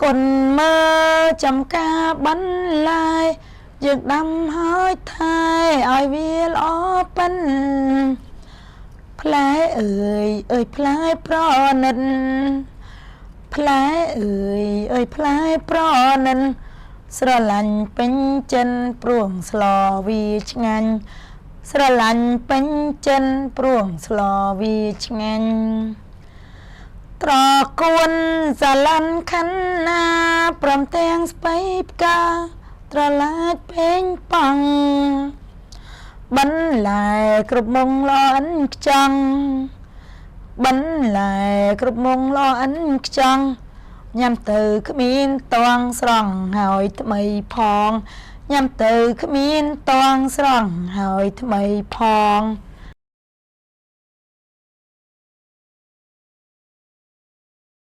គុណមើចំការបន្លែយើងដាំហើយថែឲ្យវាល្អប៉ិនផ្លែអើយអើយផ្លែប្រណិតផ្លែអើយអើយផ្លែប្រណិតស្រឡាញ់ពេញចិនព្រួងស្លវាឆ្ងាញ់ស្រឡាញ់ពេញចិនព្រួងស្លវាឆ្ងាញ់ត្រកួនសាឡាន់ខណ្ណាព្រមទាំងស្បៃផ្កាត្រឡាចពេញប៉ងបន្លែគ្រប់មុងល្អអិនខ្ចង់បន្លែគ្រប់មុងល្អអិនខ្ចង់ញ៉ាំទៅគ្មានតងស្រង់ហើយថ្មីផងញ៉ាំទៅគ្មានតងស្រង់ហើយថ្មីផង។